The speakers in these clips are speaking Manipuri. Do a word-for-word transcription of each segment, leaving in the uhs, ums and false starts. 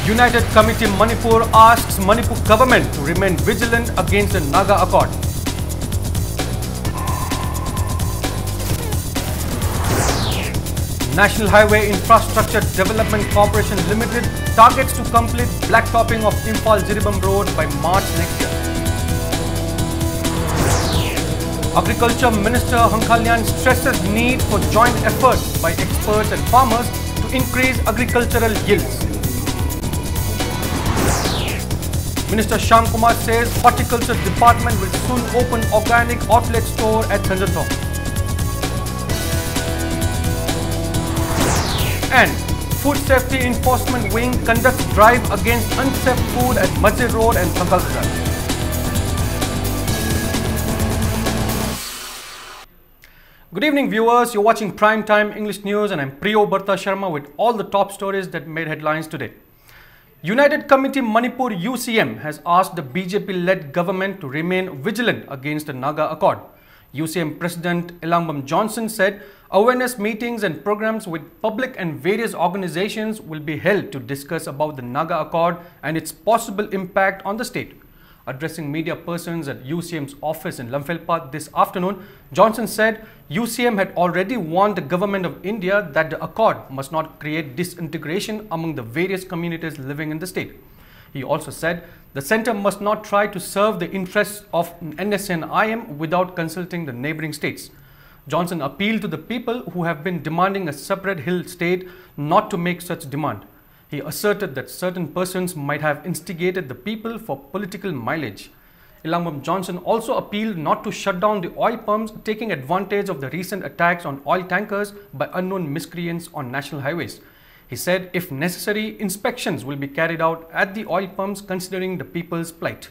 United Committee Manipur asks Manipur government to remain vigilant against the Naga Accord. National Highway Infrastructure Development Corporation Limited targets to complete blacktopping of Imphal Jiribam Road by March next year. Agriculture Minister Hangkalian stresses need for joint efforts by experts and farmers to increase agricultural yields. Minister Shyam Kumar says Horticulture Department will soon open organic outlet store at Zhenzhentou. And Food Safety Enforcement Wing conducts drive against unsafe food at Masjid Road and Thangal Bazar. Good evening, viewers. You're watching Prime Time English News, and I'm Priyo Barta Sharma with all the top stories that made headlines today. United Committee Manipur, U C M, has asked the B J P-led government to remain vigilant against the Naga Accord. U C M President Elangbam Johnson said awareness meetings and programs with public and various organizations will be held to discuss about the Naga Accord and its possible impact on the state. Addressing media persons at U C M's office in Lamphel Path this afternoon, Johnson said U C M had already warned the government of India that the accord must not create disintegration among the various communities living in the state. He also said the center must not try to serve the interests of N S C N I M without consulting the neighboring states. Johnson appealed to the people who have been demanding a separate hill state not to make such demand. He asserted that certain persons might have instigated the people for political mileage. Elangbam Johnson also appealed not to shut down the oil pumps, taking advantage of the recent attacks on oil tankers by unknown miscreants on national highways. He said, if necessary, inspections will be carried out at the oil pumps considering the people's plight.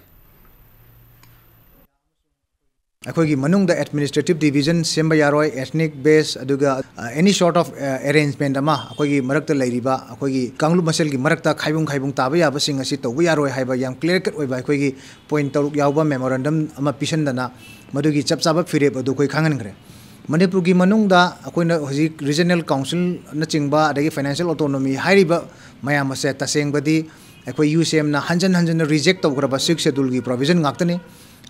ꯑꯩꯈꯣꯏꯒꯤ ꯃꯅꯨꯡꯗ administrative division ꯁꯦꯝꯕ ꯌꯥꯔꯣꯏ, ethnic base, ꯑꯗꯨꯒ any sort of arrangement ꯑꯃ ꯑꯩꯈꯣꯏꯒꯤ ꯃꯔꯛꯇ ꯂꯩꯔꯤꯕ ꯑꯩꯈꯣꯏꯒꯤ ꯀꯥꯡꯂꯨꯞ ꯃꯁꯦꯜꯒꯤ ꯃꯔꯛꯇ ꯈꯥꯏꯕꯨꯡ ꯈꯥꯏꯕꯨꯡ ꯇꯥꯕ ꯌꯥꯕꯁꯤꯡ ꯑꯁꯤ ꯇꯧꯕ ꯌꯥꯔꯣꯏ ꯍꯥꯏꯕ ꯌꯥꯝ clear cut ꯑꯣꯏꯕ ꯑꯩꯈꯣꯏꯒꯤ point ꯇꯔꯨꯛ ꯌꯥꯎꯕ memorandum ꯑꯃ ꯄꯤꯁꯤꯟꯗꯅ ꯃꯗꯨꯒꯤ ꯆꯞ ꯆꯥꯕ ꯐꯤꯔꯦꯞ ꯑꯗꯨ ꯑꯩꯈꯣꯏ ꯈꯪꯍꯟꯈ꯭ꯔꯦ꯫ ꯃꯅꯤꯄꯨꯔꯒꯤ ꯃꯅꯨꯡꯗ ꯑꯩꯈꯣꯏꯅ ꯍꯧꯖꯤꯛ regional councilꯅꯆꯤꯡꯕ ꯑꯗꯒꯤ financial autonomy ꯍꯥꯏꯔꯤꯕ ꯃꯌꯥꯝ ꯑꯁꯦ ꯇꯁꯦꯡꯕꯗꯤ ꯑꯩꯈꯣꯏ ꯌꯨ ꯁꯤ ꯑꯦꯝꯅ ꯍꯟꯖꯟ ꯍꯟꯖꯟꯅ reject ꯇꯧꯈ꯭ꯔꯕ Sixth Scheduleꯒꯤ provision ꯉꯥꯛꯇꯅꯤ꯫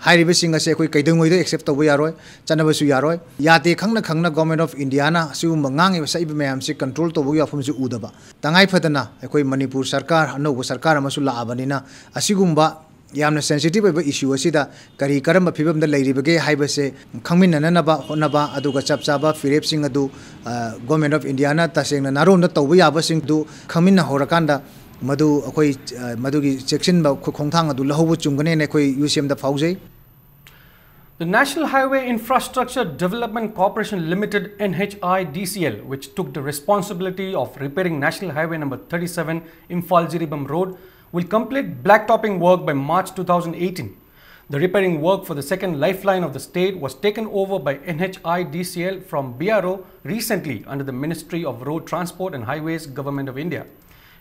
ꯍꯥꯏꯔꯤꯕꯁꯤꯡ ꯑꯁꯦ ꯑꯩꯈꯣꯏ ꯀꯩꯗꯧꯉꯩꯗ accept ꯇꯧꯕ ꯌꯥꯔꯣꯏ, ꯆꯠꯅꯕꯁꯨ ꯌꯥꯔꯣꯏ꯫ ꯌꯥꯗꯦ ꯈꯪꯅ ꯈꯪꯅ Government of Indiaꯅ ꯑꯁꯤꯒꯨꯝꯕ ꯉꯥꯡꯉꯤꯕ ꯁꯛꯏꯕ ꯃꯌꯥꯝꯁꯤ control ꯇꯧꯕꯒꯤ ꯋꯥꯐꯝꯁꯤ ꯎꯗꯕ, ꯇꯉꯥꯏ ꯐꯗꯅ ꯑꯩꯈꯣꯏ ꯃꯅꯤꯄꯨꯔ ꯁꯔꯀꯥꯔ, ꯑꯅꯧꯕ ꯁꯔꯀꯥꯔ ꯑꯃꯁꯨ ꯂꯥꯛꯑꯕꯅꯤꯅ ꯑꯁꯤꯒꯨꯝꯕ ꯌꯥꯝꯅ sensitive ꯑꯣꯏꯕ issue ꯑꯁꯤꯗ ꯀꯔꯤ ꯀꯔꯝꯕ ꯐꯤꯕꯝꯗ ꯂꯩꯔꯤꯕꯒꯦ ꯍꯥꯏꯕꯁꯦ ꯈꯪꯃꯤꯟꯅꯅꯅꯕ ꯍꯣꯠꯅꯕ, ꯑꯗꯨꯒ ꯆꯞ ꯆꯥꯕ ꯐꯤꯔꯦꯞꯁꯤꯡ ꯑꯗꯨ, ꯑ, Government of Indiaꯅ ꯇꯁꯦꯡꯅ ꯅꯥꯔꯣꯟꯗ ꯇꯧꯕ ꯌꯥꯕꯁꯤꯡꯗꯨ ꯈꯪꯃꯤꯟꯅꯍꯧꯔꯀꯥꯟꯗ ꯃꯗꯨ ꯑꯩꯈꯣꯏ, ꯑ, ꯃꯗꯨꯒꯤ ꯆꯦꯛꯁꯤꯟꯕ ꯈꯣ-, ꯈꯣꯡꯊꯥꯡ ꯑꯗꯨ ꯂꯧꯍꯧꯕ ꯆꯨꯝꯒꯅꯦꯅ ꯑꯩꯈꯣꯏ ꯌꯨ ꯁꯤ ꯑꯦꯝꯗ ꯐꯥꯎꯖꯩ꯫ The National Highway Infrastructure Development Corporation Limited, N H I D C L, which took the responsibility of repairing National Highway number thirty-seven, Imphal Jiribam Road, will complete blacktopping work by March two thousand eighteen. The repairing work for the second lifeline of the state was taken over by N H I D C L from B R O recently under the Ministry of Road Transport and Highways, Government of India.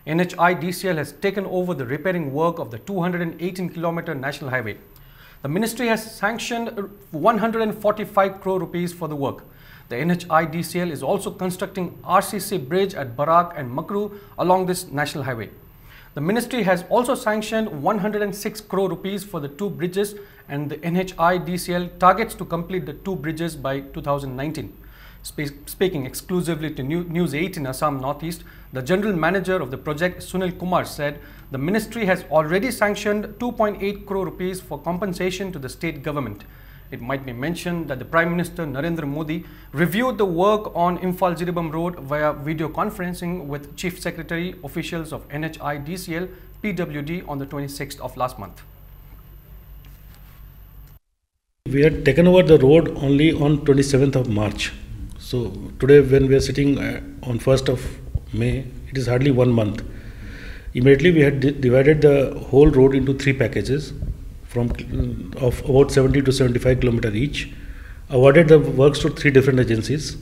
N H I D C L has taken over the repairing work of the two hundred eighteen kilometer national highway. The ministry has sanctioned one hundred forty-five crore rupees for the work. The N H I D C L is also constructing R C C bridge at Barak and Makru along this national highway. The ministry has also sanctioned one hundred six crore rupees for the two bridges, and the N H I D C L targets to complete the two bridges by two thousand nineteen. Spe- speaking exclusively to New- News eighteen Assam Northeast, the general manager of the project, Sunil Kumar, said the ministry has already sanctioned two point eight crore rupees for compensation to the state government. It might be mentioned that the Prime Minister Narendra Modi reviewed the work on Imphal Jiribam Road via video conferencing with Chief Secretary, officials of N H I D C L, P W D on the twenty-sixth of last month. We had taken over the road only on twenty-seventh of March. So today, when we are sitting, uh, on first of May, it is hardly one month. Immediately, we had di- divided the whole road into three packages from, of about seventy to seventy-five kilometer each. Awarded the works to three different agencies.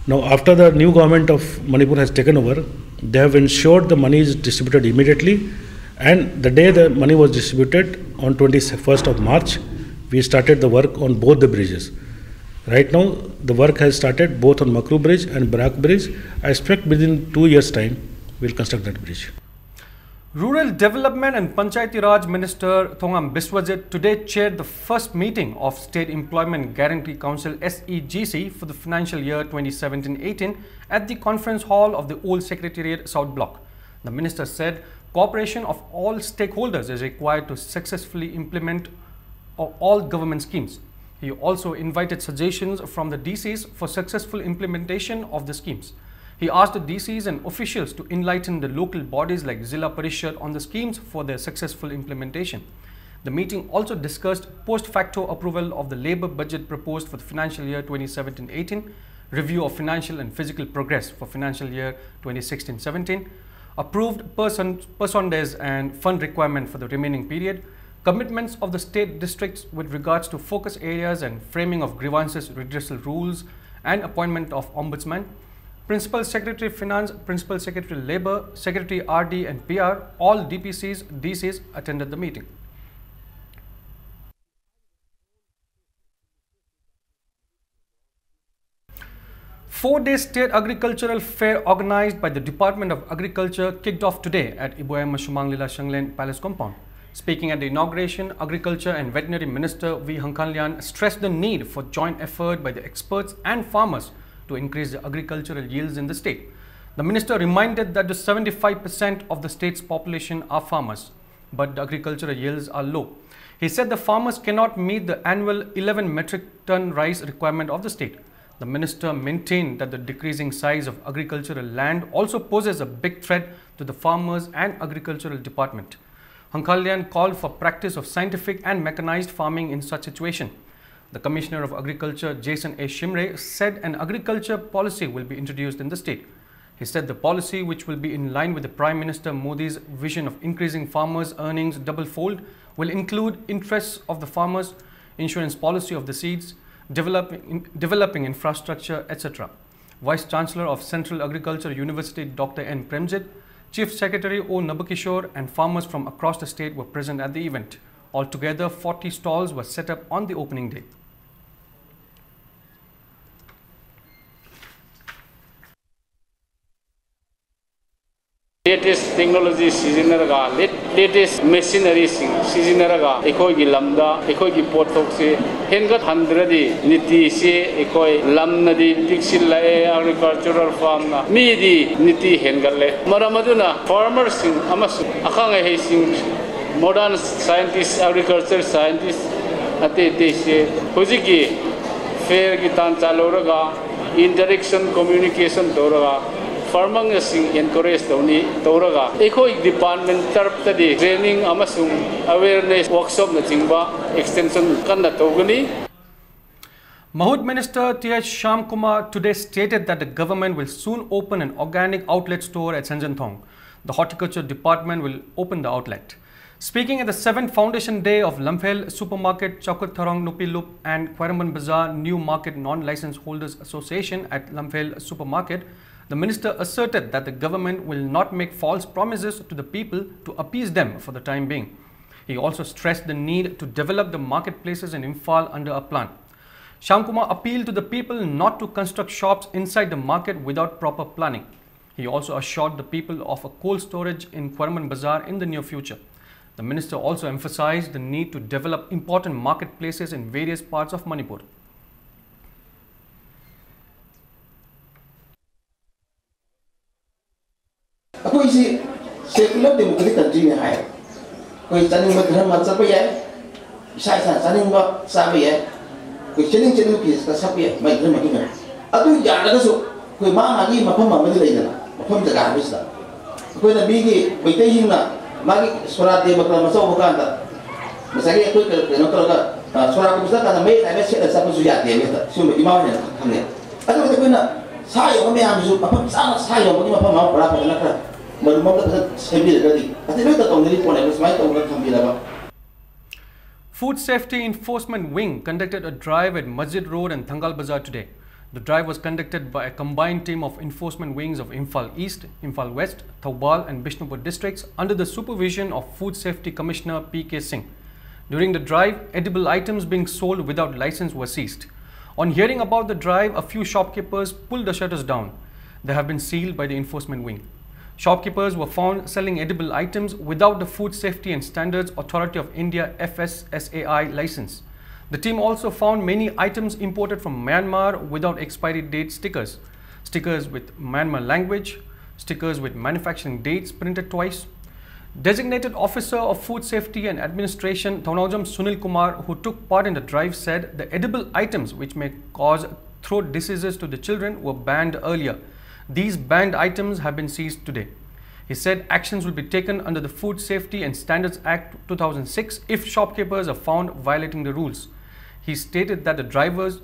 Now, after the new government of Manipur has taken over, they have ensured the money is distributed immediately, and the day the money was distributed, on twenty-first of March, we started the work on both the bridges. Right now, the work has started both on Makru Bridge and Barak Bridge. I expect within two years' time, we'll construct that bridge. Rural Development and Panchayati Raj Minister Thongam Biswajit today chaired the first meeting of State Employment Guarantee Council, S E G C, for the financial year twenty seventeen eighteen at the conference hall of the Old Secretariat, South Block. The minister said cooperation of all stakeholders is required to successfully implement all government schemes. He also invited suggestions from the D Cs for successful implementation of the schemes. He asked the D Cs and officials to enlighten the local bodies like Zilla Parishad on the schemes for their successful implementation. The meeting also discussed post facto approval of the labour budget proposed for the financial year twenty seventeen eighteen, review of financial and physical progress for financial year twenty sixteen seventeen, approved person, personas and fund requirement for the remaining period, commitments of the state districts with regards to focus areas and framing of grievances redressal rules, and appointment of ombudsman, Principal Secretary Finance, Principal Secretary Labour, Secretary R D and P R, all D P Cs, D Cs attended the meeting. Four-day state agricultural fair organized by the Department of Agriculture kicked off today at Iboyama Shumang Lila Shanglen Palace compound. Speaking at the inauguration, Agriculture and Veterinary Minister V Hangkhanlian stressed the need for joint effort by the experts and farmers to increase the agricultural yields in the state. The minister reminded that the seventy-five percent of the state's population are farmers, but the agricultural yields are low. He said the farmers cannot meet the annual eleven metric ton rice requirement of the state. The minister maintained that the decreasing size of agricultural land also poses a big threat to the farmers and agricultural department. Hangkhanlian called for practice of scientific and mechanized farming in such situation. The Commissioner of Agriculture, Jason A. Shimray, said an agriculture policy will be introduced in the state. He said the policy, which will be in line with the Prime Minister Modi's vision of increasing farmers' earnings double-fold, will include interests of the farmers, insurance policy of the seeds, developing, developing infrastructure, et cetera. Vice Chancellor of Central Agriculture University, Doctor N Premjit, Chief Secretary O Nabakishore, and farmers from across the state were present at the event. Altogether, forty stalls were set up on the opening day. Latest technology ꯁꯤꯖꯤꯟꯅꯔꯒ, latest machineryꯁꯤꯡ ꯁꯤꯖꯤꯟꯅꯔꯒ ꯑꯩꯈꯣꯏꯒꯤ ꯂꯝꯗ ꯑꯩꯈꯣꯏꯒꯤ ꯄꯣꯠꯊꯣꯛꯁꯤ ꯍꯦꯟꯒꯠꯍꯟꯗ꯭ꯔꯗꯤ ꯅꯤꯇꯤꯁꯤ ꯑꯩꯈꯣꯏ ꯂꯝꯅꯗꯤ ꯄꯤꯛꯁꯤꯜꯂꯛꯑꯦ꯫ Agricultural farmꯅ ꯃꯤꯗꯤ ꯅꯤꯇꯤ ꯍꯦꯟꯒꯠꯂꯦ꯫ ꯃꯔꯝ ꯑꯗꯨꯅ farmerꯁꯤꯡ ꯑꯃꯁꯨꯡ ꯑꯈꯪ ꯑꯍꯩꯁꯤꯡ, modern scientist, agriculture scientist ꯑꯇꯩ ꯑꯇꯩꯁꯦ ꯍꯧꯖꯤꯛꯀꯤ fairꯒꯤ ꯇꯥꯟ ꯆꯥ ꯂꯧꯔꯒ interaction, communication ꯇꯧꯔꯒ farmerꯁꯤꯡ encourage ꯇꯧꯅꯤ꯫ ꯇꯧꯔꯒ ꯑꯩꯈꯣꯏ department ꯇꯔꯞꯇꯗꯤ training ꯑꯃꯁꯨꯡ awareness workshopꯅꯆꯤꯡꯕ extension ꯀꯟꯅ ꯇꯧꯒꯅꯤ꯫ Mahut Minister Th Shyamkumar today stated that the government will soon open an organic outlet store at Sanjanthong. The horticulture department will open the outlet. Speaking at the seventh foundation day of Lamphel Supermarket, Chaukhuttharong Nupilup and Khwairamband Bazaar New Market Non-License Holders Association at Lamphel Supermarket, the minister asserted that the government will not make false promises to the people to appease them for the time being. He also stressed the need to develop the marketplaces in Imphal under a plan. Shyamkumar appealed to the people not to construct shops inside the market without proper planning. He also assured the people of a cold storage in Khwairamband Bazaar in the near future. The minister also emphasized the need to develop important marketplaces in various parts of Manipur. ꯑꯩꯈꯣꯏꯁꯤ secular democratic countryꯅꯤ ꯍꯥꯏ꯫ ꯑꯩꯈꯣꯏ ꯆꯥꯅꯤꯡꯕ ꯙꯔꯃ ꯆꯠꯄ ꯌꯥꯏ, ꯏꯁꯥ ꯏꯁꯥꯅ ꯆꯥꯅꯤꯡꯕ ꯆꯥꯕ ꯌꯥꯏ, ꯑꯩꯈꯣꯏ ꯆꯦꯅꯤꯡ ꯆꯦꯅꯤꯡꯕ ꯐꯤ ꯁꯛꯄ ꯌꯥꯏ, ꯃꯥꯏ ꯙꯔꯃꯒꯤ ꯑꯣꯏꯅ꯫ ꯑꯗꯨ ꯌꯥꯔꯒꯁꯨ ꯑꯩꯈꯣꯏ ꯃꯥ ꯃꯥꯒꯤ ꯃꯐꯝ ꯑꯃꯗꯤ ꯂꯩꯗꯅ, ꯃꯐꯝ ꯖꯒꯥ ꯍꯥꯏꯕꯁꯤꯗ ꯑꯩꯈꯣꯏꯅ ꯃꯤꯒꯤ, ꯃꯩꯇꯩꯁꯤꯡꯅ ꯃꯥꯒꯤ ꯁꯣꯔꯥꯠ ꯗꯦꯕ ꯀꯔꯃ ꯇꯧꯕ ꯀꯥꯟꯗ ꯉꯁꯥꯏꯒꯤ ꯑꯩꯈꯣꯏ ꯀꯩꯅꯣ ꯇꯧꯔꯒ, ꯑ, ꯁꯣꯔꯥꯠꯀꯨꯝꯕ ꯆꯠꯂꯀꯥꯟꯗ ꯃꯌꯦꯛ ꯅꯥꯏꯕ ꯁꯦꯠꯂ ꯆꯠꯄꯁꯨ ꯌꯥꯗꯦ ꯍꯦꯛꯇ꯫ ꯁꯤꯒꯨꯝꯕ ꯏꯃꯥ ꯍꯣꯏꯅ ꯈꯪꯉꯦ꯫ ꯑꯗꯨꯒ ꯑꯩꯈꯣꯏꯅ ꯁꯥ ꯌꯣꯟꯕ ꯃꯌꯥꯝꯁꯤꯁꯨ ꯃꯐꯝ ꯆꯥꯅ ꯁꯥ ꯌꯣꯟꯕꯒꯤ ꯃꯐꯝ ꯑꯃ ꯄꯨꯔꯥ ꯐꯖꯅ ꯈꯔ ꯃꯔꯨꯝ ꯑꯃꯗ ꯐꯖꯅ ꯁꯦꯝꯕꯤꯔꯒꯗꯤ ꯑꯇꯩ ꯂꯣꯏ ꯇꯧꯅꯔꯤ ꯄꯣꯠꯅꯦꯕ꯫ ꯁꯨꯃꯥꯏꯅ ꯇꯧꯔꯒ ꯊꯝꯕꯤꯔꯕ꯫ Food Safety Enforcement Wing conducted a drive at Masjid Road and Thangal Bazaar today. The drive was conducted by a combined team of enforcement wings of Imphal East, Imphal West, Thoubal and Bishnupur districts under the supervision of Food Safety Commissioner P K Singh. During the drive, edible items being sold without license were seized. On hearing about the drive, a few shopkeepers pulled the shutters down. They have been sealed by the enforcement wing. Shopkeepers were found selling edible items without the Food Safety and Standards Authority of India, F S S A I, license. The team also found many items imported from Myanmar without expiry date stickers, stickers with Myanmar language, stickers with manufacturing dates printed twice. Designated Officer of Food Safety and Administration, Thounaojam Sunil Kumar, who took part in the drive, said the edible items which may cause throat diseases to the children were banned earlier. These banned items have been seized today. He said actions will be taken under the Food Safety and Standards Act two thousand six if shopkeepers are found violating the rules. He stated that the drivers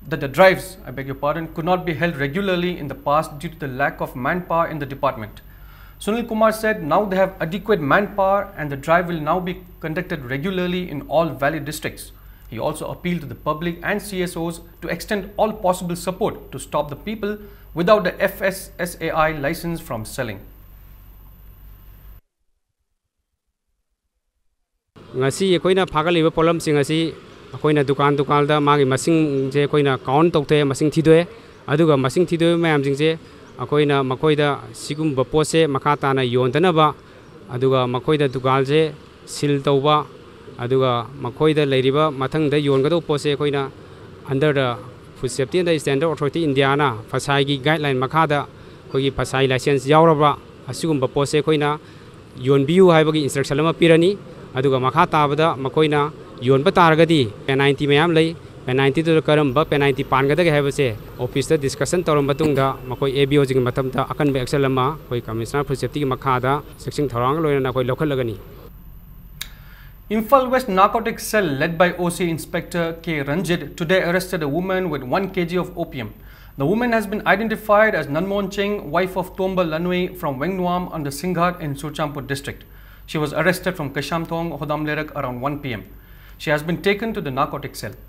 that the drives, I beg your pardon, could not be held regularly in the past due to the lack of manpower in the department. Sunil Kumar said now they have adequate manpower and the drive will now be conducted regularly in all valley districts. He also appealed to the public and C S Os to extend all possible support to stop the people without the F S S A I license from selling. ꯉꯁꯤ ꯑꯩꯈꯣꯏꯅ ꯐꯥꯒꯠꯂꯤꯕ ꯄꯣꯠꯂꯝꯁꯤꯡ ꯑꯁꯤ ꯑꯩꯈꯣꯏꯅ ꯗꯨꯀꯥꯟ ꯗꯨꯀꯥꯟꯗ ꯃꯥꯒꯤ ꯃꯁꯤꯡꯁꯦ ꯑꯩꯈꯣꯏꯅ ꯀꯥꯎꯟ ꯇꯧꯊꯣꯛꯑꯦ, ꯃꯁꯤꯡ ꯊꯤꯗꯣꯛꯑꯦ꯫ ꯑꯗꯨꯒ ꯃꯁꯤꯡ ꯊꯤꯗꯣꯛꯏꯕ ꯃꯌꯥꯝꯁꯤꯡꯁꯦ ꯑꯩꯈꯣꯏꯅ ꯃꯈꯣꯏꯗ ꯁꯤꯒꯨꯝꯕ ꯄꯣꯠꯁꯦ ꯃꯈꯥ ꯇꯥꯅ ꯌꯣꯟꯗꯅꯕ, ꯑꯗꯨꯒ ꯃꯈꯣꯏꯗ ꯗꯨꯀꯥꯟꯁꯦ ꯁꯤꯜ ꯇꯧꯕ, ꯑꯗꯨꯒ ꯃꯈꯣꯏꯗ ꯂꯩꯔꯤꯕ ꯃꯊꯪꯗ ꯌꯣꯟꯒꯗꯧꯕ ꯄꯣꯠꯁꯦ ꯑꯩꯈꯣꯏꯅ under the Food Safety and Standard Authority ꯏꯟꯗꯤꯌꯥꯅ ꯐꯁꯥꯏꯒꯤ ꯒꯥꯏꯗꯂꯥꯏꯟ ꯃꯈꯥꯗ ꯑꯩꯈꯣꯏꯒꯤ ꯐꯁꯥꯏ ꯂꯥꯏꯁꯦꯟꯁ ꯌꯥꯎꯔꯕ ꯑꯁꯤꯒꯨꯝꯕ ꯄꯣꯠꯁꯦ ꯑꯩꯈꯣꯏꯅ ꯌꯣꯟꯕꯤꯌꯨ ꯍꯥꯏꯕꯒꯤ ꯏꯟꯁꯇ꯭ꯔꯛꯁꯟ ꯑꯃ ꯄꯤꯔꯅꯤ꯫ ꯑꯗꯨꯒ ꯃꯈꯥ ꯇꯥꯕꯗ ꯃꯈꯣꯏꯅ ꯌꯣꯟꯕ ꯇꯥꯔꯒꯗꯤ ꯄꯦꯅꯥꯜꯇꯤ ꯃꯌꯥꯝ ꯂꯩ꯫ ꯄꯦꯅꯥꯜꯇꯤꯗꯨꯗ ꯀꯔꯝꯕ ꯄꯦꯅꯥꯜꯇꯤ ꯄꯥꯟꯒꯗꯒꯦ ꯍꯥꯏꯕꯁꯦ ꯑꯣꯐꯤꯁꯇ ꯗꯤꯁꯀꯁꯟ ꯇꯧꯔꯕ ꯃꯇꯨꯡꯗ ꯃꯈꯣꯏ ꯑꯦ ꯕꯤ ꯑꯣꯁꯤꯡꯒꯤ ꯃꯇꯝꯗ ꯑꯀꯟꯕ ꯑꯦꯛꯁꯟ ꯑꯃ ꯑꯩꯈꯣꯏ ꯀꯃꯤꯁꯅꯔ ꯐꯨꯗ ꯁꯦꯐꯇꯤꯒꯤ ꯃꯈꯥꯗ ꯆꯦꯛꯁꯤꯟ ꯊꯧꯔꯥꯡꯒ ꯂꯣꯏꯅꯅ ꯑꯩꯈꯣꯏ ꯂꯧꯈꯠꯂꯒꯅꯤ꯫ Imphal West Narcotics Cell, led by O C Inspector K Ranjit, today arrested a woman with one K G of opium. The woman has been identified as Nanmon Ching, wife of Tomba Lanui from Wengnuam under Singhat in Churachandpur district. She was arrested from Kaishamthong, Hodamlerak around one P M. She has been taken to the narcotic cell.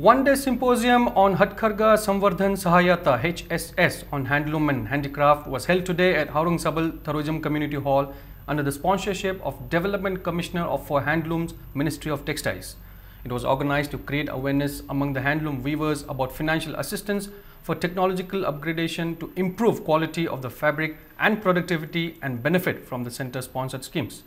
One-day symposium on Hatkharga Samvardhan Sahayata, H S S, on handloom and handicraft was held today at Haurung Sabal Tharoijam Community Hall, under the sponsorship of Development Commissioner of for Handlooms, Ministry of Textiles. It was organized to create awareness among the handloom weavers about financial assistance for technological upgradation to improve quality of the fabric and productivity and benefit from the center-sponsored schemes.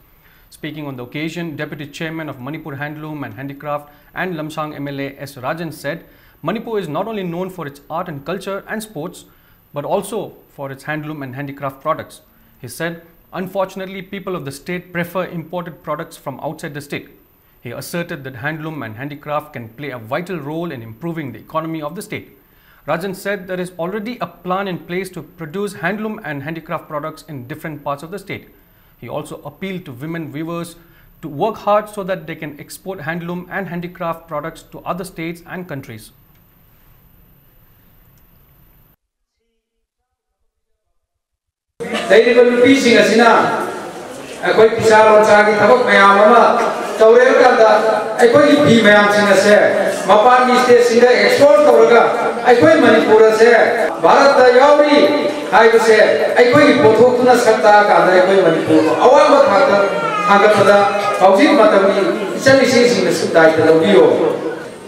Speaking on the occasion, Deputy Chairman of Manipur Handloom and Handicraft and Lamsang M L A S Rajan said, Manipur is not only known for its art and culture and sports, but also for its handloom and handicraft products. He said, unfortunately, people of the state prefer imported products from outside the state. He asserted that handloom and handicraft can play a vital role in improving the economy of the state. Rajan said there is already a plan in place to produce handloom and handicraft products in different parts of the state. He also appealed to women weavers to work hard so that they can export handloom and handicraft products to other states and countries. ꯂꯩꯔꯤꯕ ꯅꯨꯄꯤꯁꯤꯡ ꯑꯁꯤꯅ ꯑꯩꯈꯣꯏ ꯐꯤꯁꯥ ꯂꯣꯟꯁꯥꯒꯤ ꯊꯕꯛ ꯃꯌꯥꯝ ꯑꯃ ꯇꯧꯔꯦ ꯍꯥꯏꯕ ꯀꯥꯟꯗ ꯑꯩꯈꯣꯏꯒꯤ ꯐꯤ ꯃꯌꯥꯝꯁꯤꯡ ꯑꯁꯦ ꯃꯄꯥꯟꯒꯤ ꯁ꯭ꯇꯦꯠꯁꯤꯡꯗ ꯑꯦꯛꯁꯄꯣꯔꯠ ꯇꯧꯔꯒ ꯑꯩꯈꯣꯏ ꯃꯅꯤꯄꯨꯔ ꯑꯁꯦ ꯚꯥꯔꯠꯇ ꯌꯥꯎꯔꯤ ꯍꯥꯏꯕꯁꯦ ꯑꯩꯈꯣꯏꯒꯤ ꯄꯣꯠꯊꯣꯛꯇꯨꯅ ꯁꯛ ꯇꯥꯛꯑꯀꯥꯟꯗ ꯑꯩꯈꯣꯏ ꯃꯅꯤꯄꯨꯔ ꯑꯋꯥꯡꯕ ꯊꯥꯛꯇ ꯊꯥꯡꯒꯠꯄꯗ ꯍꯧꯖꯤꯛ ꯃꯇꯝꯒꯤ ꯏꯆꯟ ꯏꯆꯦꯁꯤꯡꯅꯁꯨ ꯗꯥꯏꯇ ꯂꯧꯕꯤꯌꯨ꯫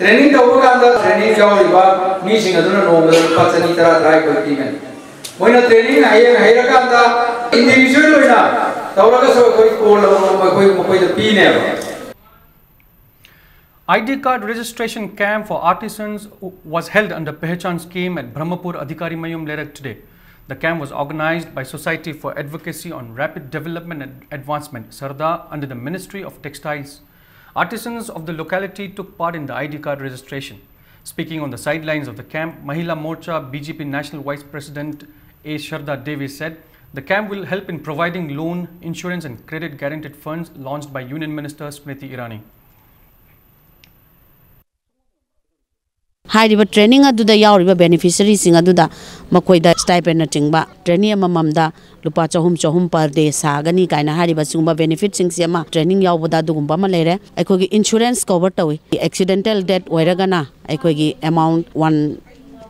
ꯇ꯭ꯔꯦꯅꯤꯡ ꯇꯧꯕ ꯀꯥꯟꯗ ꯇ꯭ꯔꯦꯅꯤꯡ ꯌꯥꯎꯔꯤꯕ ꯃꯤꯁꯤꯡ ꯑꯗꯨꯅ ꯅꯣꯡꯃꯗ ꯂꯨꯄꯥ ꯆꯅꯤ ꯇꯔꯥ ꯇꯔꯥ ꯑꯩꯈꯣꯏ ꯄꯤꯒꯅꯤ꯫ ꯃꯣꯏꯅ ꯇ꯭ꯔꯦꯅꯤꯡ ꯍꯌꯦꯡ ꯍꯩꯔꯀꯥꯟꯗ ꯏꯟꯗꯤꯕꯤꯖꯨꯋꯦꯜ ꯑꯣꯏꯅ ꯇꯧꯔꯒꯁꯨ ꯑꯩꯈꯣꯏ ꯀꯣꯜ ꯑꯃꯃꯝ ꯑꯩꯈꯣꯏ ꯃꯈꯣꯏꯗ ꯄꯤꯅꯦꯕ꯫ I D card registration camp for artisans was held under Pehchan scheme at Brahmapur Adhikari Mayum Lerak today. The camp was organized by Society for Advocacy on Rapid Development and Advancement, SARADA, under the Ministry of Textiles. Artisans of the locality took part in the I D card registration. Speaking on the sidelines of the camp, Mahila Morcha B J P National Vice President A Sharda Devi said the camp will help in providing loan, insurance and credit guaranteed funds launched by Union Minister Smriti Irani. ꯍꯥꯏꯔꯤꯕ ꯇ꯭ꯔꯦꯅꯤꯡ ꯑꯗꯨꯗ ꯌꯥꯎꯔꯤꯕ ꯕꯦꯅꯤꯐꯤꯁꯔꯤꯁꯤꯡ ꯑꯗꯨꯗ ꯃꯈꯣꯏꯗ ꯁ꯭ꯇꯥꯏꯄꯦꯟꯅꯆꯤꯡꯕ ꯇ꯭ꯔꯦꯅꯤ ꯑꯃꯃꯝꯗ ꯂꯨꯄꯥ ꯆꯍꯨꯝ ꯆꯍꯨꯝ ꯄꯔ ꯗꯦ ꯁꯥꯒꯅꯤ ꯀꯥꯏꯅ ꯍꯥꯏꯔꯤꯕ ꯁꯤꯒꯨꯝꯕ ꯕꯦꯅꯤꯐꯤꯠꯁꯤꯡꯁꯤ ꯑꯃ ꯇ꯭ꯔꯦꯅꯤꯡ ꯌꯥꯎꯕꯗ ꯑꯗꯨꯒꯨꯝꯕ ꯑꯃ ꯂꯩꯔꯦ꯫ ꯑꯩꯈꯣꯏꯒꯤ ꯏꯟꯁꯨꯔꯦꯟꯁ ꯀꯣꯚꯔ ꯇꯧꯏ꯫ ꯑꯦꯛꯁꯤꯗꯦꯟꯇꯦꯜ ꯗꯦꯠ ꯑꯣꯏꯔꯒꯅ ꯑꯩꯈꯣꯏꯒꯤ ꯑꯦꯃꯥꯎꯟ ꯋꯥꯟ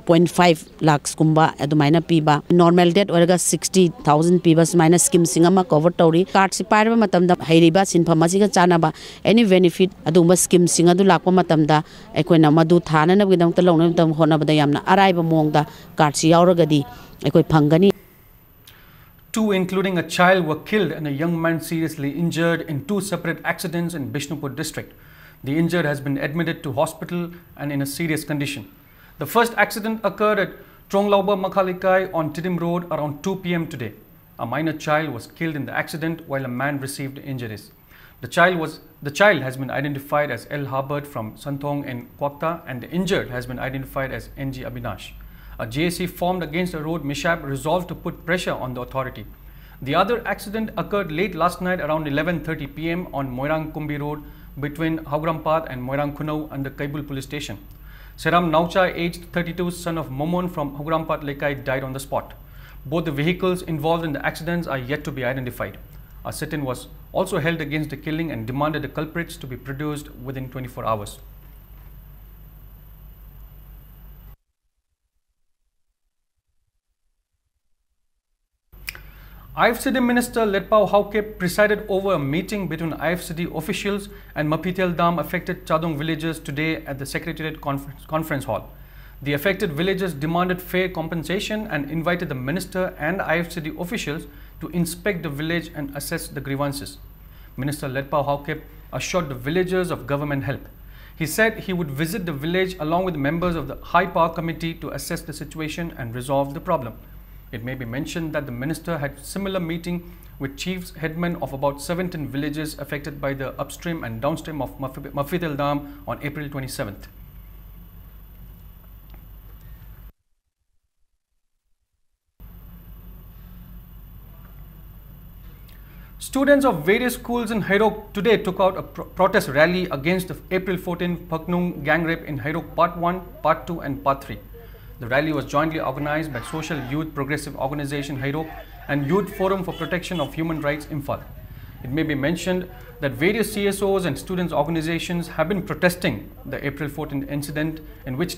ꯄꯣꯏꯟ ꯐꯥꯏꯚ ꯂꯥꯛꯁꯀꯨꯝꯕ ꯑꯗꯨꯃꯥꯏꯅ ꯄꯤꯕ, ꯅꯣꯔꯃꯦꯜ ꯗꯦꯠ ꯑꯣꯏꯔꯒ ꯁꯤꯛꯁꯇꯤ ꯊꯥꯎꯖꯟ ꯄꯤꯕ, ꯁꯨꯃꯥꯏꯅ ꯁ꯭ꯀꯤꯝꯁꯤꯡ ꯑꯃ ꯀꯣꯚꯔ ꯇꯧꯔꯤ꯫ ꯀꯥꯔꯗꯁꯤ ꯄꯥꯏꯔꯕ ꯃꯇꯝꯗ ꯍꯩꯔꯤꯕ ꯁꯤꯟꯐꯝ ꯑꯁꯤꯒ ꯆꯥꯟꯅꯕ ꯑꯦꯅꯤ ꯕꯦꯅꯤꯐꯤꯠ ꯑꯗꯨꯒꯨꯝꯕ ꯁ꯭ꯀꯤꯝꯁꯤꯡ ꯑꯗꯨ ꯂꯥꯛꯄ ꯃꯇꯝꯗ ꯑꯩꯈꯣꯏꯅ ꯃꯗꯨ ꯊꯥꯅꯅꯕꯒꯤꯗꯃꯛꯇ ꯂꯧꯅꯕꯒꯤꯗꯃꯛ ꯍꯣꯠꯅꯕꯗ ꯌꯥꯝꯅ ꯑꯔꯥꯏꯕ ꯃꯑꯣꯡꯗ ꯀꯥꯔꯗꯁꯤ ꯌꯥꯎꯔꯒꯗꯤ ꯑꯩꯈꯣꯏ ꯐꯪꯒꯅꯤ꯫ Two, including a child, were killed and a young man seriously injured in two separate accidents in Bishnupur district. The injured has been admitted to hospital and in a serious condition. The first accident occurred at Tronglauba Makhalikai on Tidim Road around two p m today. A minor child was killed in the accident while a man received injuries. The child was the child has been identified as L Harbert from Santhong in Kwakta, and the injured has been identified as N G Abinash. A J A C formed against the road mishap resolved to put pressure on the authority. The other accident occurred late last night around eleven thirty p m on Moirang Kumbi Road between Haugrampad and Moirang Khunou under Kaibul Police Station. Seram Naucha, aged thirty-two, son of Momon from Haugrampad Lekai, died on the spot. Both the vehicles involved in the accidents are yet to be identified. A sit-in was also held against the killing and demanded the culprits to be produced within twenty-four hours. I F C D Minister Letpao Haokip presided over a meeting between I F C D officials and Maphitel Dam affected Chadong villagers today at the Secretariat Conference, Conference Hall. The affected villagers demanded fair compensation and invited the minister and I F C D officials to inspect the village and assess the grievances. Minister Letpao Haokip assured the villagers of government help. He said he would visit the village along with members of the High Power Committee to assess the situation and resolve the problem. It may be mentioned that the minister had similar meeting with chiefs headmen of about seventeen villages affected by the upstream and downstream of Mafidel Dam on April twenty-seventh. Students of various schools in Heirok today took out a pro protest rally against the April fourteen Phaknung gang rape in Heirok Part one, Part two and Part three. The rally was jointly organized by Social Youth Progressive Organization Heirok and Youth Forum for Protection of Human Rights Imphal. It may be mentioned that various C S Os and students organizations have been protesting the April fourteen incident in which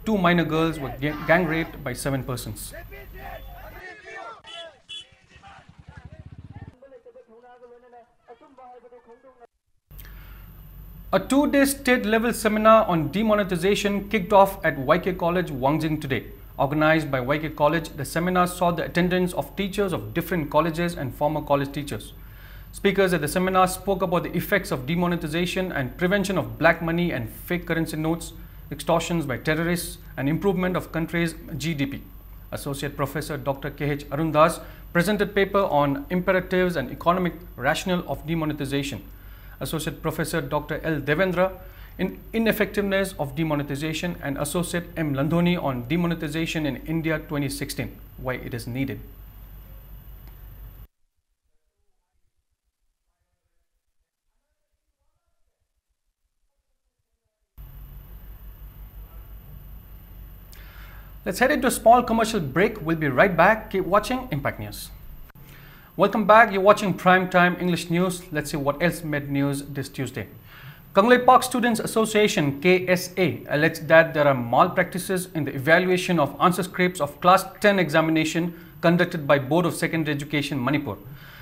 two minor girls were ga- gang raped by seven persons. A two-day state-level seminar on demonetization kicked off at Y K College, Wangjing today. Organized by Y K College, the seminar saw the attendance of teachers of different colleges and former college teachers. Speakers at the seminar spoke about the effects of demonetization and prevention of black money and fake currency notes, extortions by terrorists, and improvement of country's G D P. Associate Professor Doctor K H Arun Das presented paper on imperatives and economic rationale of demonetization. Associate Professor Doctor L Devendra in ineffectiveness of demonetization, and Associate M Landhoni on demonetization in India twenty sixteen, why it is needed. Let's head into a small commercial break. We'll be right back. Keep watching Impact News. Welcome back. You're watching Prime Time English News. Let's see what else made news this Tuesday. Kangleipak Students Association, K S A, alleged that there are malpractices in the evaluation of answer scripts of Class ten examination conducted by Board of Secondary Education, Manipur.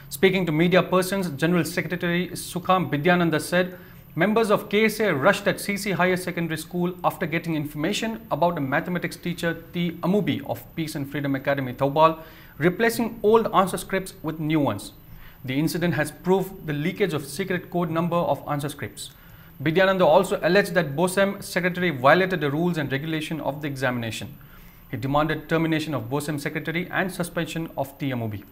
Speaking to media persons, General Secretary Sukham Bidyananda said members of K S A rushed at C C Higher Secondary School after getting information about a mathematics teacher, T Amubi of Peace and Freedom Academy, Thoubal, replacing old answer scripts with new ones. The incident has proved the leakage of secret code number of answer scripts. Bidyananda also alleged that BOSEM secretary violated the rules and regulation of the examination. He demanded termination of BOSEM secretary and suspension of T Amubi.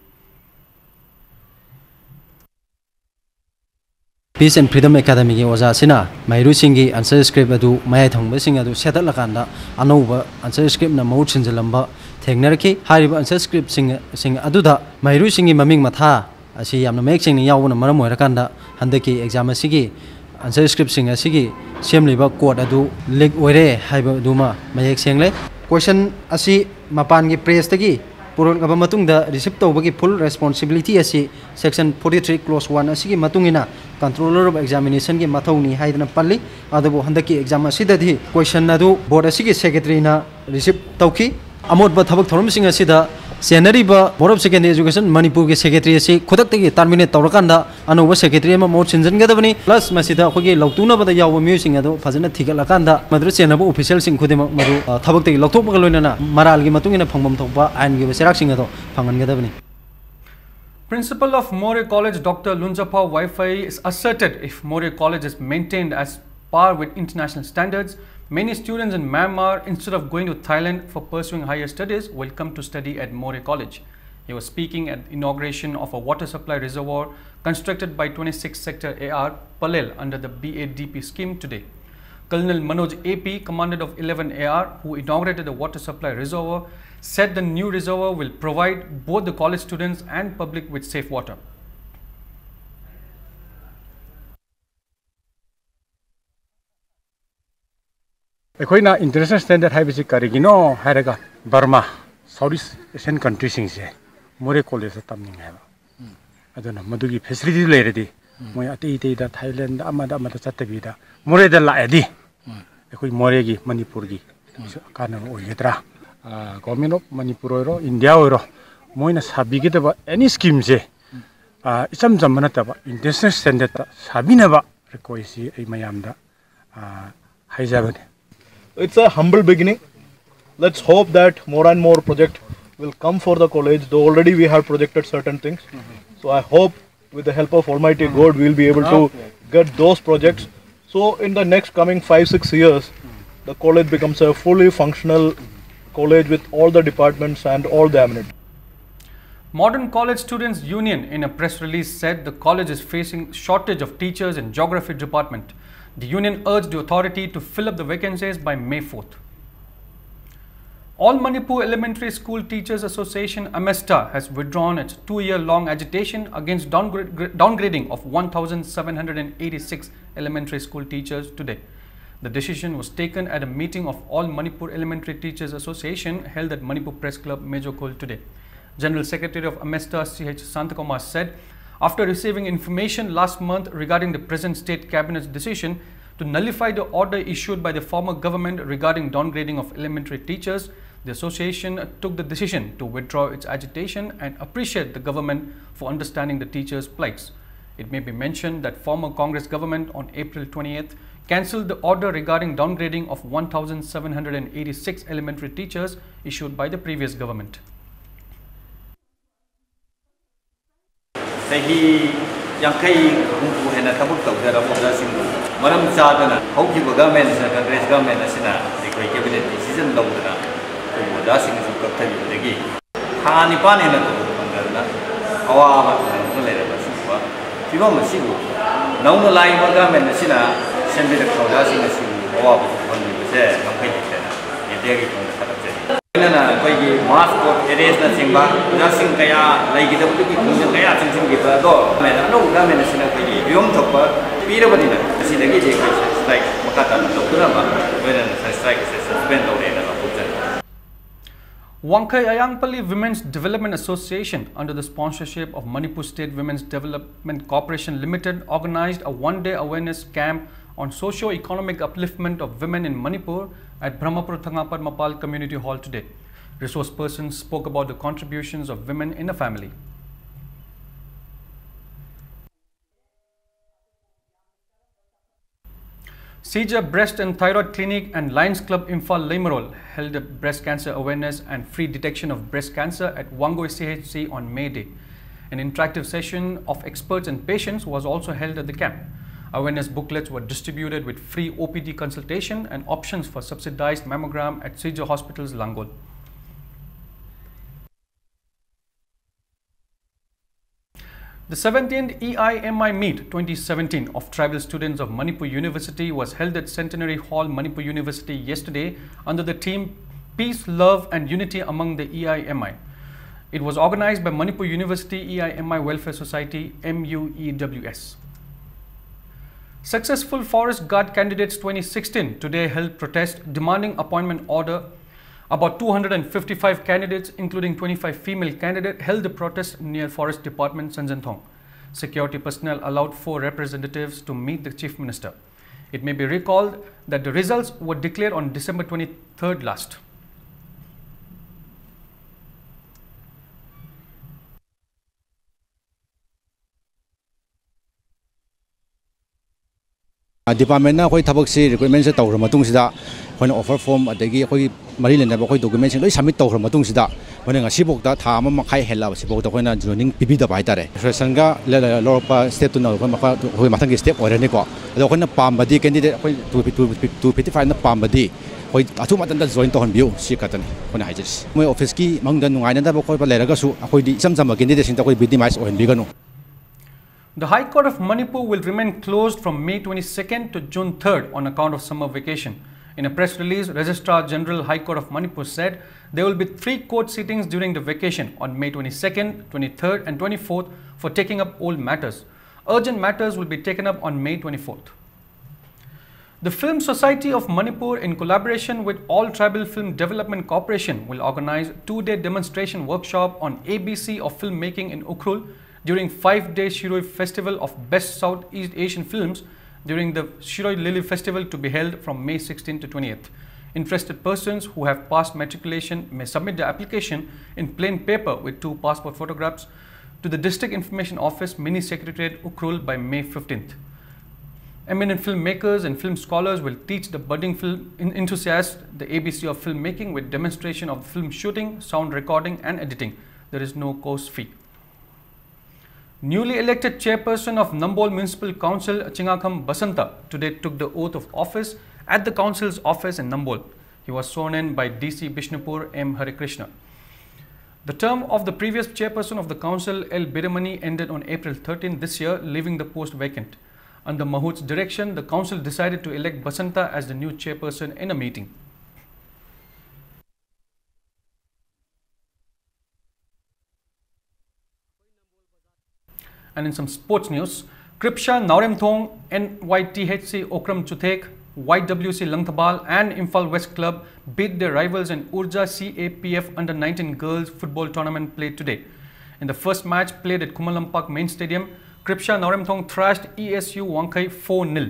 Peace and Freedom Academyꯒꯤ ꯑꯣꯖꯥꯁꯤꯅ ꯃꯍꯩꯔꯣꯏꯁꯤꯡꯒꯤ answer script ꯑꯗꯨ ꯃꯌꯥꯏ ꯊꯪꯕꯁꯤꯡ ꯑꯗꯨ ꯁꯦꯠꯇꯠꯂꯀꯥꯟꯗ ꯑꯅꯧꯕ answer scriptꯅ ꯃꯍꯨꯠ ꯁꯤꯟꯖꯤꯜꯂꯝꯕ ꯊꯦꯡꯅꯔꯛꯈꯤ꯫ ꯍꯥꯏꯔꯤꯕ answer scriptꯁꯤꯡ, ꯁꯤꯡ ꯑꯗꯨꯗ ꯃꯍꯩꯔꯣꯏꯁꯤꯡꯒꯤ ꯃꯃꯤꯡ ꯃꯊꯥ ꯑꯁꯤ ꯌꯥꯝꯅ ꯃꯌꯦꯛ ꯁꯦꯡꯅ ꯌꯥꯎꯕꯅ ꯃꯔꯝ ꯑꯣꯏꯔꯀꯥꯟꯗ ꯍꯟꯗꯛꯀꯤ exam ꯑꯁꯤꯒꯤ answer scriptꯁꯤꯡ ꯑꯁꯤꯒꯤ ꯁꯦꯝꯂꯤꯕ code ꯑꯗꯨ leak ꯑꯣꯏꯔꯦ ꯍꯥꯏꯕꯗꯨꯃ ꯃꯌꯦꯛ ꯁꯦꯡꯂꯦ꯫ Question ꯑꯁꯤ ꯃꯄꯥꯟꯒꯤ pressꯇꯒꯤ ꯄꯨꯔꯛꯂꯕ ꯃꯇꯨꯡꯗ receive ꯇꯧꯕꯒꯤ full responsibility ꯑꯁꯤ section forty three clause one ꯑꯁꯤꯒꯤ ꯃꯇꯨꯡ ꯏꯟꯅ Controller of Examination ꯒꯤ ꯃꯊꯧꯅꯤ ꯍꯥꯏꯗꯅ ꯄꯜꯂꯤ꯫ ꯑꯗꯨꯕꯨ ꯍꯟꯗꯛꯀꯤ exam ꯑꯁꯤꯗꯗꯤ question ꯑꯗꯨ board ꯑꯁꯤꯒꯤ secretary ꯅ receive ꯇꯧꯈꯤ꯫ ꯑꯃꯣꯠꯄ ꯊꯕꯛ ꯊꯧꯔꯝꯁꯤꯡ ꯑꯁꯤꯗ ꯆꯦꯟꯅꯔꯤꯕ Board of Secondary Education ꯃꯅꯤꯄꯨꯔꯒꯤ secretary ꯑꯁꯤ ꯈꯨꯗꯛꯇꯒꯤ terminate ꯇꯧꯔꯀꯥꯟꯗ ꯑꯅꯧꯕ secretary ꯑꯃ ꯃꯍꯨꯠ ꯁꯤꯟꯖꯤꯟꯒꯗꯕꯅꯤ꯫ Plus ꯃꯁꯤꯗ ꯑꯩꯈꯣꯏꯒꯤ ꯂꯧꯇꯨꯅꯕꯗ ꯌꯥꯎꯕ ꯃꯤꯑꯣꯏꯁꯤꯡ ꯑꯗꯨ ꯐꯖꯅ ꯊꯤꯒꯠꯂꯀꯥꯟꯗ ꯃꯗꯨꯗ ꯆꯦꯟꯅꯕ official ꯁꯤꯡ ꯈꯨꯗꯤꯡꯃꯛ ꯃꯗꯨ, ꯑ, ꯊꯕꯛꯇꯒꯤ ꯂꯧꯊꯣꯛꯄꯒ ꯂꯣꯏꯅꯅ ꯃꯔꯥꯜꯒꯤ ꯃꯇꯨꯡ ꯏꯟꯅ ꯐꯪꯐꯝ ꯊꯣꯛꯄ ꯑꯥꯏꯟꯒꯤ ꯑꯣꯏꯕ ꯆꯩꯔꯥꯛꯁꯤꯡ ꯑꯗꯨ ꯐꯪꯍꯟꯒꯗꯕꯅꯤ꯫ Principal of Moreh College, Doctor Lunjapha Waifei, is asserted if Moreh College is maintained as par with international standards, many students in Myanmar, instead of going to Thailand for pursuing higher studies, will come to study at Moreh College. He was speaking at the inauguration of a water supply reservoir constructed by twenty-six Sector A R, Palel, under the B A D P scheme today. Colonel Manoj A P, Commandant of eleven A R, who inaugurated the water supply reservoir, said the new reservoir will provide both the college students and public with safe water. ꯑꯩꯈꯣꯏꯅ international standard ꯍꯥꯏꯕꯁꯤ ꯀꯔꯤꯒꯤꯅꯣ ꯍꯥꯏꯔꯒ, ꯕꯔꯃꯥ, South East Asian country ꯁꯤꯡꯁꯦ ꯃꯣꯔꯦ ꯀꯣꯂꯦꯖꯇ ꯇꯝꯅꯤꯡꯉꯦ ꯍꯥꯏꯕ꯫ ꯑꯗꯨꯅ ꯃꯗꯨꯒꯤ facility ꯂꯩꯔꯗꯤ, ꯃꯣꯏ ꯑꯇꯩ ꯑꯇꯩꯗ, ꯊꯥꯏꯂꯦꯟꯗ, ꯑꯃꯗ ꯑꯃꯗ ꯆꯠꯇꯕꯤꯗ ꯃꯣꯔꯦꯗ ꯂꯥꯛꯑꯗꯤ, ꯑꯩꯈꯣꯏ ꯃꯣꯔꯦꯒꯤ, ꯃꯅꯤꯄꯨꯔꯒꯤ ꯀꯥꯟꯅꯕ ꯑꯣꯏꯒꯗ꯭ꯔꯥ? ꯑ, Government of ꯃꯅꯤꯄꯨꯔ ꯑꯣꯏꯔꯣ, ꯏꯟꯗꯤꯌꯥ ꯑꯣꯏꯔꯣ, ꯃꯣꯏꯅ ꯁꯥꯕꯤꯒꯗꯕ any scheme ꯁꯦ, ꯑ, ꯏꯆꯝ ꯆꯝꯕ ꯅꯠꯇꯕ, international standard ꯇ ꯁꯥꯕꯤꯅꯕ request ꯁꯤ ꯑꯩ ꯃꯌꯥꯝꯗ, ꯑ, ꯍꯥꯏꯖꯕꯅꯤ꯫ It's a humble beginning. Let's hope that more and more project will come for the college, though already we have projected certain things. So I hope with the help of Almighty God, we'll be able to get those projects. So in the next coming five, six years, the college becomes a fully functional college with all the departments and all the amenities. Modern College Students Union, in a press release, said the college is facing shortage of teachers in geography department. The union urged the authority to fill up the vacancies by May fourth. All Manipur Elementary School Teachers Association, AMESTA, has withdrawn its two-year-long agitation against downgra-, downgrading of one thousand seven hundred eighty-six elementary school teachers today. The decision was taken at a meeting of All Manipur Elementary Teachers Association held at Manipur Press Club, Mejokhol today. General Secretary of AMESTA, C H Santakumar, said, after receiving information last month regarding the present state cabinet's decision to nullify the order issued by the former government regarding downgrading of elementary teachers, the association took the decision to withdraw its agitation and appreciate the government for understanding the teachers' plights. It may be mentioned that former Congress government on April twenty-eighth cancelled the order regarding downgrading of one thousand seven hundred eighty-six elementary teachers issued by the previous government. ꯆꯍꯤ ꯌꯥꯡꯈꯩ ꯍꯨꯝꯐꯨ ꯍꯦꯟꯅ ꯊꯕꯛ ꯇꯧꯖꯔꯕ ꯑꯣꯖꯥꯁꯤꯡꯕꯨ ꯃꯔꯝ ꯆꯥꯗꯅ ꯍꯧꯈꯤꯕ ꯒꯚꯔꯟꯃꯦꯟꯠ ꯑꯁꯤꯅ, ꯀꯪꯒ꯭ꯔꯦꯁ ꯒꯚꯔꯟꯃꯦꯟꯠ ꯑꯁꯤꯅ ꯑꯩꯈꯣꯏ ꯀꯦꯕꯤꯅꯦꯠ ꯗꯤꯁꯤꯖꯟ ꯂꯧꯗꯅ ꯑꯩꯈꯣꯏꯕꯨ ꯑꯣꯖꯥꯁꯤꯡꯁꯨ ꯀꯛꯊꯕꯤꯕꯗꯒꯤ ꯊꯥ ꯅꯤꯄꯥꯟ ꯍꯦꯟꯅ ꯇꯣꯂꯣꯞ ꯐꯪꯗꯗꯅ ꯑꯋꯥꯕ ꯅꯪꯗꯨꯅ ꯂꯩꯔꯕ ꯑꯁꯤꯒꯨꯝꯕ ꯐꯤꯕꯝ ꯑꯁꯤꯕꯨ ꯅꯧꯅ ꯂꯥꯛꯏꯕ ꯒꯚꯔꯟꯃꯦꯟꯠ ꯑꯁꯤꯅ ꯁꯦꯝꯕꯤꯔꯛꯄ ꯑꯣꯖꯥꯁꯤꯡ ꯑꯁꯤꯕꯨ ꯑꯋꯥꯕ ꯊꯣꯛꯍꯟꯕꯤꯕꯁꯦ ꯉꯝꯈꯩ ꯂꯩꯇꯅ ꯃꯦꯗꯤꯌꯥꯒꯤ ꯊꯣꯡꯗ ꯊꯥꯒꯠꯆꯔꯤ꯫ ꯂꯣꯏꯅꯅ ꯑꯩꯈꯣꯏꯒꯤ ꯃꯥꯁ ꯀꯣꯔꯠ ꯑꯦꯔꯦꯁꯅꯆꯤꯡꯕ ꯑꯣꯖꯥꯁꯤꯡ ꯀꯌꯥ ꯂꯩꯈꯤꯗꯕꯗꯒꯤ ꯈꯣꯡꯖꯪ ꯀꯌꯥ ꯆꯪꯁꯤꯟꯈꯤꯕ ꯑꯗꯣ ꯑꯅꯧꯕ ꯒꯚꯔꯟꯃꯦꯟꯠ ꯑꯁꯤꯅ ꯑꯩꯈꯣꯏꯒꯤ ꯐꯤꯕꯝ ꯊꯣꯛꯄ ꯄꯤꯔꯕꯅꯤꯅ ꯃꯁꯤꯗꯒꯤꯗꯤ ꯑꯩꯈꯣꯏꯁꯦ ꯁ꯭ꯇ꯭ꯔꯥꯏꯛ ꯃꯈꯥ ꯇꯥꯅ ꯇꯧꯗꯅꯕ ꯂꯣꯏꯅꯅ ꯁ꯭ꯇ꯭ꯔꯥꯏꯛ ꯑꯁꯦ ꯁꯁꯄꯦꯟ ꯇꯧꯔꯦꯅ ꯂꯥꯎꯊꯣꯛꯆꯔꯤ꯫ Wangkhei Ayangpalli Women's Development Association, under the sponsorship of Manipur State Women's Development Corporation Limited, organized a one-day awareness camp on socio-economic upliftment of women in Manipur at Brahmapur Thanga Padmapal Community Hall today. Resource persons spoke about the contributions of women in the family. Seizure Breast and Thyroid Clinic and Lions Club Imphal Leimarol held a breast cancer awareness and free detection of breast cancer at Wangoi C H C on May Day. An interactive session of experts and patients was also held at the camp. Awareness booklets were distributed with free O P D consultation and options for subsidized mammogram at Seizure Hospitals Langol. The seventeenth E I M I Meet twenty seventeen of Tribal Students of Manipur University was held at Centenary Hall, Manipur University yesterday under the theme Peace, Love and Unity Among the E I M I. It was organized by Manipur University E I M I Welfare Society, M U E W S. Successful Forest Guard candidates twenty sixteen today held protest demanding appointment order. About two hundred fifty-five candidates, including twenty-five female candidates, held the protest near Forest Department Sanjanthong. Security personnel allowed four representatives to meet the Chief Minister. It may be recalled that the results were declared on December twenty-third last. Departmentꯅ ꯑꯩꯈꯣꯏ ꯊꯕꯛꯁꯤ recruitmentꯁꯦ ꯇꯧꯈ꯭ꯔ ꯃꯇꯨꯡꯁꯤꯗ ꯑꯩꯈꯣꯏꯅ offer form ꯑꯗꯒꯤ ꯑꯩꯈꯣꯏꯒꯤ ꯃꯔꯤ ꯂꯩꯅꯕ ꯑꯩꯈꯣꯏ documentꯁꯤꯡ ꯂꯣꯏ submit ꯇꯧꯈ꯭ꯔ ꯃꯇꯨꯡꯁꯤꯗ ꯑꯩꯈꯣꯏꯅ ꯉꯁꯤꯐꯥꯎꯗ ꯊꯥ ꯑꯃ ꯃꯈꯥꯏ ꯍꯦꯜꯂꯕ ꯁꯤꯐꯥꯎꯗ ꯑꯩꯈꯣꯏꯅ joining ꯄꯤꯕꯤꯗꯕ ꯍꯥꯏꯇꯥꯔꯦ꯫ Federationꯒ ꯂ- ꯂ- ꯂꯧꯔꯛꯄ stepꯇꯨꯅ ꯑꯩꯈꯣꯏ ꯃꯈꯥ ꯑꯩꯈꯣꯏ ꯃꯊꯪꯒꯤ step ꯑꯣꯏꯔꯅꯤꯀꯣ꯫ ꯑꯗꯣ ꯑꯩꯈꯣꯏꯅ ꯄꯥꯝꯕꯗꯤ candidate ꯑꯩꯈꯣꯏ two two fifty fiveꯅ ꯄꯥꯝꯕꯗꯤ ꯑꯩꯈꯣꯏ ꯑꯊꯨꯕ ꯃꯇꯝꯗ join ꯇꯧꯍꯟꯕꯤꯌꯨ, ꯁꯤ ꯈꯛꯇꯅꯤ ꯑꯩꯈꯣꯏꯅ ꯍꯥꯏꯖꯔꯤꯁꯤ꯫ ꯃꯣꯏ officeꯀꯤ ꯃꯅꯨꯡꯗ ꯅꯨꯡꯉꯥꯏꯅꯗꯕ ꯈꯣꯠꯄ ꯂꯩꯔꯒꯁꯨ ꯑꯩꯈꯣꯏꯗꯤ ꯏꯆꯝ ꯆꯝꯕ candidateꯁꯤꯡꯗ ꯑꯩꯈꯣꯏ minimize ꯑꯣꯏꯍꯟꯕꯤꯒꯅꯨ꯫ The High Court of Manipur will remain closed from May twenty-second to June third on account of summer vacation. In a press release, Registrar General, High Court of Manipur said there will be three court sittings during the vacation on May twenty-second, twenty-third, and twenty-fourth for taking up old matters. Urgent matters will be taken up on May twenty-fourth. The Film Society of Manipur, in collaboration with All Tribal Film Development Corporation, will organize two-day demonstration workshop on A B C of filmmaking in Ukhrul during five-day Shirui Festival of Best Southeast Asian Films during the Shirui Lily Festival, to be held from May sixteenth to twentieth. Interested persons who have passed matriculation may submit the application in plain paper with two passport photographs to the District Information Office, Mini Secretariat, Ukhrul, by May fifteenth. Eminent filmmakers and film scholars will teach the budding film en- enthusiasts the A B C of filmmaking with demonstration of film shooting, sound recording, and editing. There is no course fee. Newly elected chairperson of Nambol Municipal Council, Chingakam Basanta, today took the oath of office at the council's office in Nambol. He was sworn in by D C Bishnupur, M Harikrishna. The term of the previous chairperson of the council, L Biramani, ended on April thirteenth this year, leaving the post vacant. Under Mahut's direction, the council decided to elect Basanta as the new chairperson in a meeting. And in some sports news, Kripsha Naoremthong, N Y T H C Okram Chuthek, Y W C Langthabal and Imphal West Club beat their rivals in Urja C A P F under nineteen girls football tournament played today. In the first match played at Khumulambagh Main Stadium, Kripsha Naoremthong thrashed E S U Wangkhei four nil.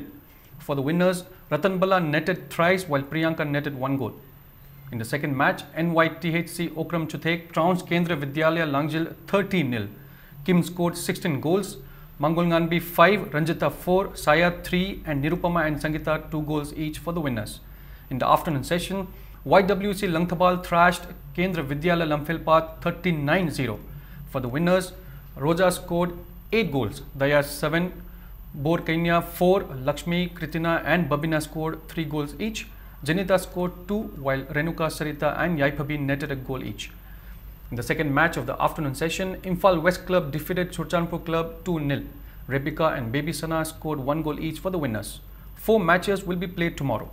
For the winners, Ratan Bala netted thrice while Priyanka netted one goal. In the second match, N Y T H C Okram Chuthek trounced Kendra Vidyalaya Langjil thirteen nil. Kim scored sixteen goals, Mangol Nganbi five, Ranjita four, Saya three, and Nirupama and Sangita two goals each for the winners. In the afternoon session, Y W C Langthabal thrashed Kendra Vidyalaya Lamphilpath thirteen nine zero. For the winners, Roja scored eight goals, Daya seven, Bor Kanya four, Lakshmi, Kritina, and Babina scored three goals each. Janita scored two, while Renuka, Sarita, and Yaiphabi netted a goal each. In the second match of the afternoon session, Imphal West Club defeated Churachandpur Club two nil. Rebecca and Baby Sana scored one goal each for the winners. Four matches will be played tomorrow.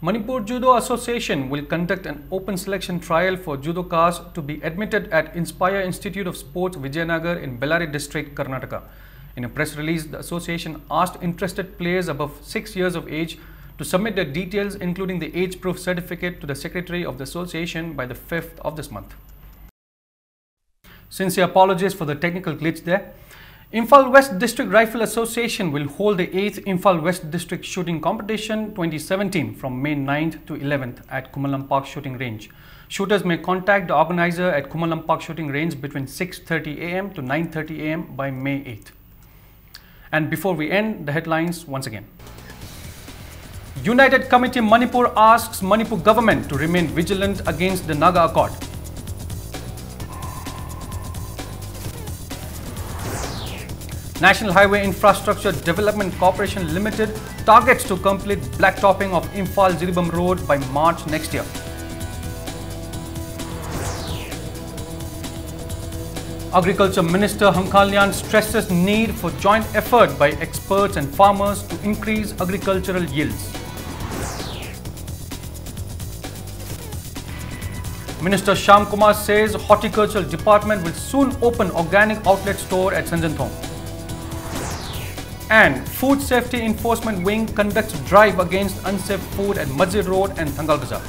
Manipur Judo Association will conduct an open selection trial for judokas to be admitted at Inspire Institute of Sports, Vijayanagar in Bellary district, Karnataka. In a press release, the association asked interested players above six years of age to submit their details, including the age proof certificate, to the secretary of the association by the fifth of this month. Sincere apologies for the technical glitch there. Imphal West District Rifle Association will hold the eighth Imphal West District Shooting Competition twenty seventeen from May ninth to eleventh at Khumulambagh Shooting Range. Shooters may contact the organizer at Khumulambagh Shooting Range between six thirty a m to nine thirty a m by May eighth. And before we end, the headlines once again. United Committee Manipur asks Manipur government to remain vigilant against the Naga Accord. National Highway Infrastructure Development Corporation Limited targets to complete blacktopping of Imphal Jiribam Road by March next year. Agriculture Minister Hangka Lian stresses need for joint effort by experts and farmers to increase agricultural yields. Minister Shyam Kumar says Horticultural Department will soon open organic outlet store at Sanjanthong. And Food Safety Enforcement Wing conducts drive against unsafe food at Masjid Road and Thangal Bazar.